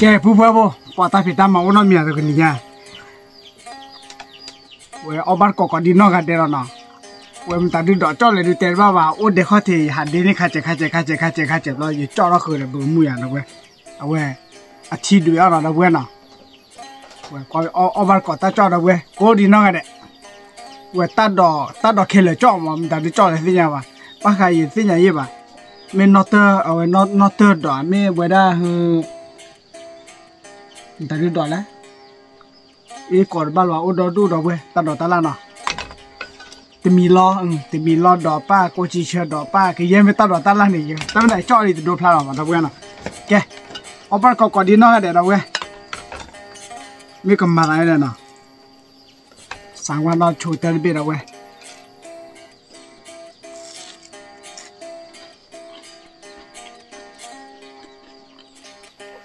ကဲ ဖုဖုဖိ ပှၤတၢ်ဖံးတၢ်မၤအိၣ်နီတမံၤဧါ တကနံၤညါ ဝဲအီၣ်ဘၣ်တကိးကိးဒ်နီၢ်ဂၤဒဲးလီၤနီၤ. ဝဲမတၤဒုးဒီးကၠီၣ်လဲၤဒုးတဲတဘၣ်ဘၣ် အိၣ်ဒဲးခီၣ်ထံး ယဟးဒ့န့ၢ်ခါစဲးခါစဲးခါစဲးခါစဲးခါစဲးဘျီ ယကၠီၣ်ထီၣ်ဃုာ်ဒီးဘုးမုၢ်ယၤဒီးဝဲ အဝဲ အထံဒုးအီၣ်နီၤဒီးဝဲနီၤ. ဝဲအီၣ်ဘၣ်တကိးတၢ်ကၠီၣ်ဒီးဝဲ ကိးဒ်နီၢ်ဂၤဒဲး ဝဲတၢ်ဒိး တၢ်ဒိးခဲလၢာ်ကၠီၣ်မး မတၤဒုးကၠီၣ်လဲၤသ့ၣ်ညါဘၣ်. ဘၣ်ဃးယသ့ၣ်ညါယဲၢ်ဘၣ်. မ့ၢ်နီၢ်တၢၢ် အဝဲနီၢ်တၢၢ်ဒိး မ့ၢ်ဝဲဒၣ် မတၤဒုးဒိးလဲၣ်. အ့ၣ် ကိးတဘၣ်လီၤ အိၣ်ဒီဒူၣ်ဒီးဝဲ တၢ်ဒိးတၢ်လၣ်နီၤ. တမံၤလီၤ တမံၤလီၤဒိးပၢ် ကိးစံးဆၢဒိးပၢ် ကယဲၢ်မ့ၢ်တၢ်ဒိးတၢ်လၣ်န့ၣ် တမ့ၢ်ဒၣ်ကၠီၣ်လံတဒိဖျါလီၤမး ဒီပုၢ်ဝဲၢ်နီၤ. ကဲ အီၣ်ဘၣ်တကိးကိးဒ်နီၢ်ဂၤဒဲးဒီးဝဲ မ့ၢ်ကမၤသးန့ၣ်နီၤ. စးဝါနီၢ်ဆိတၢ်တဘ့ၣ်ဒီးဝဲ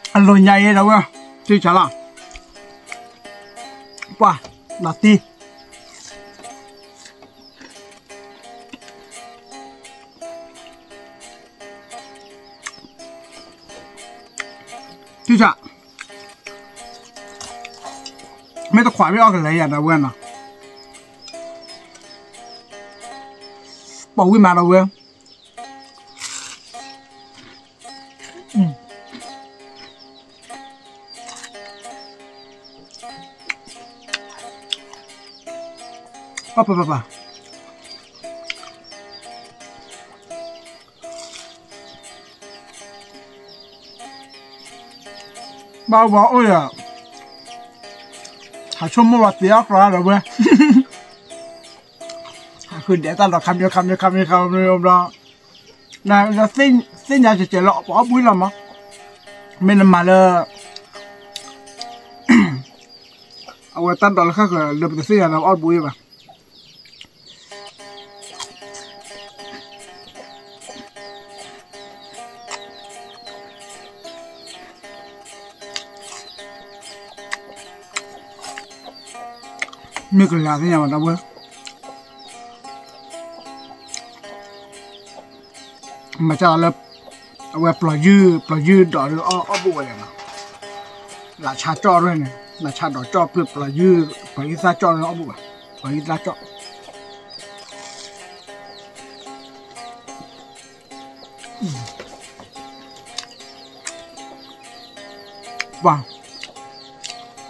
အလိၤညါအံၤဒီးဝဲ ထံဆးလီၤ ပှၢ် ဒီးတံၢ် ထံဆး မ့ၢ်တခွးမ့ၢ်အီၣ်ကလဲၤယၤဒီးဝဲနီၤ ပိာ်ဝံၣ်မးဒီးဝဲ ပၢ်ပၢ်ပၢ်ပၢ် ဘၣ်အိၣ်ဘၣ်အိၣ်ယၤ ဟးဆိကမိၣ်ဝဲသ့အီၣ်ကျီဒီးဝဲ ဟးဃုဒဲးတၢ်ဒီးခါမံၤခါမံၤခါမံၤခါမံၤဘျီ သ့ၣ်ညါစဲးစဲးလၢပှၤအီၣ်ဘှံးလီၤမး မ့ၢ်နမၤလၢ အဝဲတၢ်ဒိးလၢဃၣ်ဃၢၤလၢပတသ့ၣ်ညါဒီးအီၣ်ဘှံးဘၣ် မ့ၢ်ကလၤသ့ၣ်ညါဘၣ်ဒီပုၢ်ဝဲၢ် မၤစၢ်လၢ အဝဲပျီၤယုၢ် ပျီၤယုၢ်ဒိးဒီးအီၣ်ဘှံးဝဲလဲၣ်နီၤ လၢဆါကၠီၣ်ရဲၣ်န့ၣ် လၢဆါဒိးကၠီၣ်ဖျၢၣ်ပျီၤယုၢ် ပျီၤယုၢ်သၣ်ကၠီၣ်ရဲၣ်အီၣ်ဘှံးဘၣ် ပျီၤယုၢ်သၣ်ကၠီၣ် ပှၤ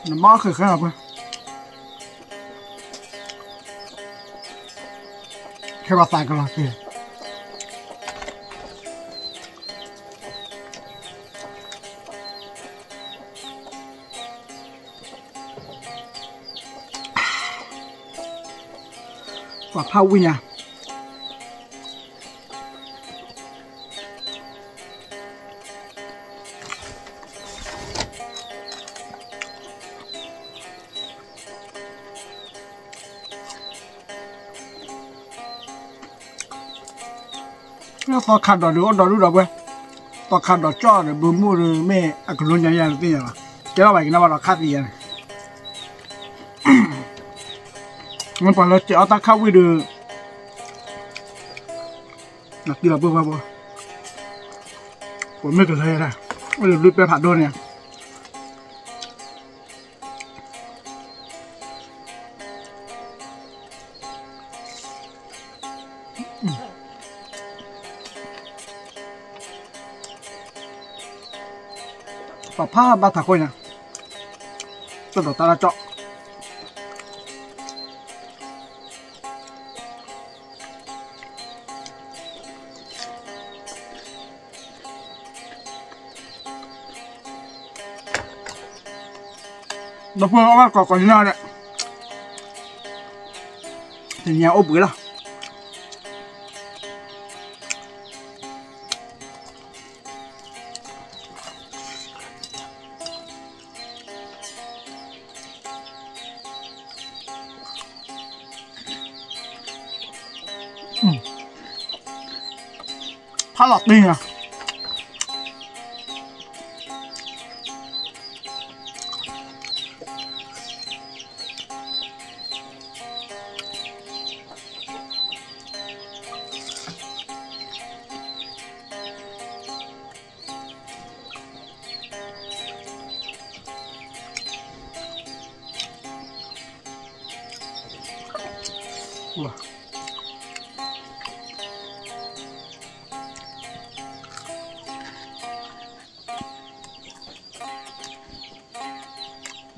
နမၤအီၣ်ဃဲၤဃဲၤလီၤပှဲၤ ခဲဘၣ်သးကလီၤက့ၤ ပှၤဖးဝံၣ်ညါ သီခါဒိးဒုးအိၣ်ဒီဒူၣ်ဒီးဝဲ, သီခါဒိးကၠီၣ်ဒီးဘုမုၢ်ဒီး မ့ၢ်အကလိညါယၤတသ့ၣ်ညါဘၣ်, ကဲထီၣ်ဘၣ်က့ၤနီၣ်ဘၣ်ဒီးခါသံယၤန့ၣ်, မ့ၢ်ပှၤလၢစဲးအီၣ်တၢ်ခၣ်ဝံၣ်ဒီး နတံၢ်လီၤပှဲၤပှဲၤပှဲၤ, ပမ့ၢ်ကလၢယၤဒၣ်, အိၣ်လၢဘျုးပဲဖးဒိၣ်န့ၣ် ပှၤဖးဘၣ်ထးခိၣ်ညါ, တၢ်ဒိးတၢ်လၢကၠီၣ် ဒီပုၢ်ဝဲၢ်ကိးကိးဒ်နီၢ်ဒဲး, တနံၤအံၤအိၣ်ဘှံးလီၤ. ဖးလီၤတ့ၢ်ညါ. တ ဝါ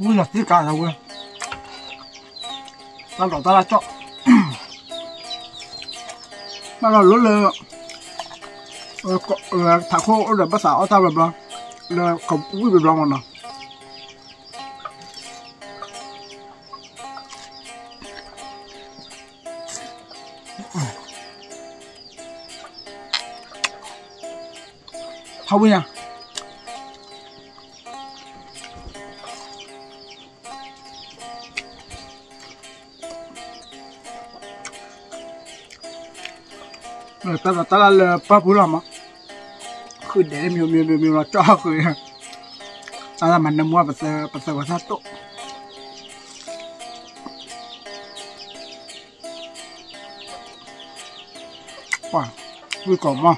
ဝံၤလီၤသံကးလီၤဝဲ, တၢ်ဒိးတၢ်လၢကၠီၣ်, ဘၣ်လီၤလိလၢ ထးခိၣ်အိၣ်ဒီးဘၣ်သးအီၣ်တၢ်ဘျီဘျီ, လၢကဝံၣ်ဘျီဘျီမ့ၢ်နီၤ. ထီၣ်ဝံၣ်ညါ တၢ်လီၤတၢ်လၢလၢပၢ်ပူၤလီၤမး, ဃုဒဲးမံၤမံၤမံၤမံၤလီၤကၠီၣ်ဃုာ်, တၢ်လၢမၤနၢမူပသၢပသၢဝဲသၣ်တိၣ်, ပှၤ ဝံၣ်ကီးမး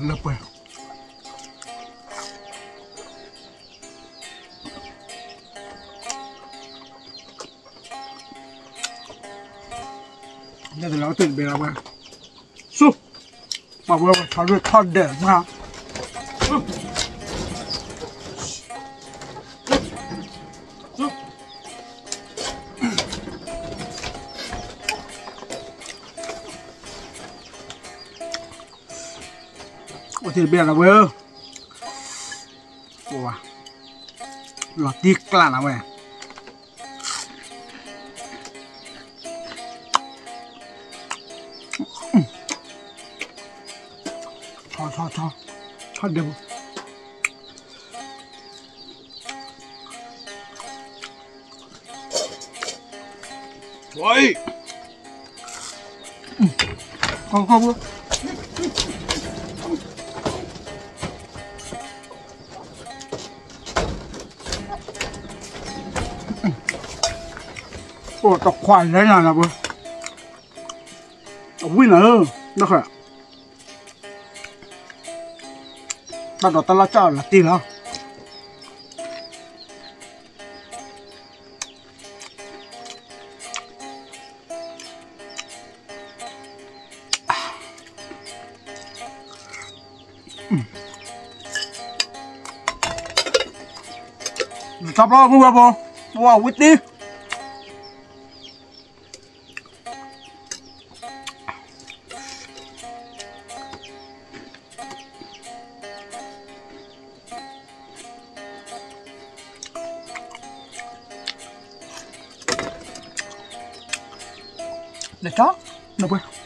လၢပှဲၤ, လၢတလီၤအိၣ်တဘ့ၣ်လီၤဝဲ, ဆူ, ပှၤဝဲဝဲထီၣ်ဒွဲၣ်ထီၣ်ဒဲးမး, အိၣ်တဘ့ၣ်လီၤဝဲ, လီၤတံၢ်ကျၢ်လီၤဝဲ ထီထီထီ, ထီဒဲးပူၤ, ဝဲ, ကီကီပူၤ, အိၣ်တခွါလဲၣ်နၤလၢပှၤ, အဝံၣ်နၤဧၢ, တၢ်ဒိးတၢ်လၢကၠီၣ်လီၤတံၢ်လီၤ. တၢ်ဘျီမုၢ်ဝဲဖိ, ပဝဲဝံၣ်တံၢ် လဲၤကၠီ, နပှဲၤ,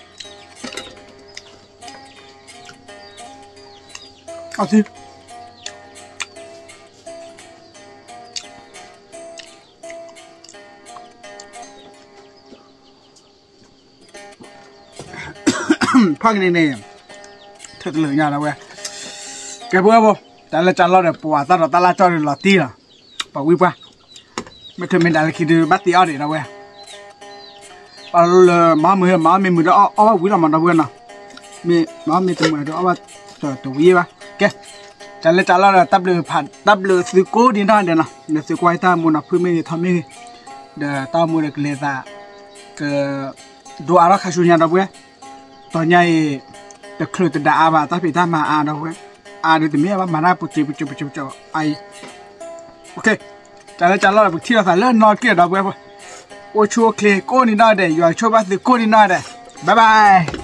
အသံ ဖးကန့ၣ်န့ၣ်, ထၢၣ်တလၢာ်ညါဒီးဝဲ, ကဲပှဲၤဖိ, တၢ်လၢတၢ်လီၢ်ဒီး ပှၤတၢ်ဒိးတၢ်လၢကၠီၣ်ဒီးလီၤတံၢ်လီၤ, ပှၤဝံၣ်ပှၢ်, မ့ၢ်ထၢၣ်မ့ၢ်ဒၣ်လၢခံဒုးဘၣ်သံအီၣ်ဒံးဒီးဝဲ, ပှၤလၢမၤမုာ်မၤမုာ်မုာ်ဒီးအီၣ်ဘၣ်ဝံၤလီၤမးဒီးဝဲနီၤ, မ့ၢ်မၤမုာ်တမုာ်ဒီးအီၣ်ဘၣ်တဝံၤဘၣ်, ကဲ, တၢ်လၢတၢ်လီၢ်ဒီး တၢ်ဘျုးသုကိးဒံးနီၢ်ဒဲးနီၤ, ဒီးသုကွၢ်တၢ်မူနီၤ ဖုမ့ၢ်ဂ့ၤထီမ့ၢ်ဂ့ၤ, ဒီးတၢ်အိၣ်မူဒီးကလဲၤသး, က ဒိးအါထီၣ်ခါဆူညါဒီပုၢ်ဝဲၢ်, တီၤညါအံၤ, တချုးတဒါအါဘၣ် တၢ်ဖံးတၢ်မၤအါဒီပုၢ်ဝဲၢ်, အါဒုးတမ့ၢ်ဘၣ် မၤတၢ်ပူၤစ့ပူၤစ့ပူၤစ့အါအံၤ, တၢ်လၢတၢ်လီၢ်ဒီး ပကထံၣ်လိာ်သးလၢနီၢ်က့ဒီပုၢ်ဝဲၢ်, အိၣ်ဆူၣ်အိၣ်ချ့ကိးနံၤနီၢ်ဒဲး ယွၤဆိၣ်ဘၣ်သုကိးနံၤနီၢ်ဒဲး, bye bye.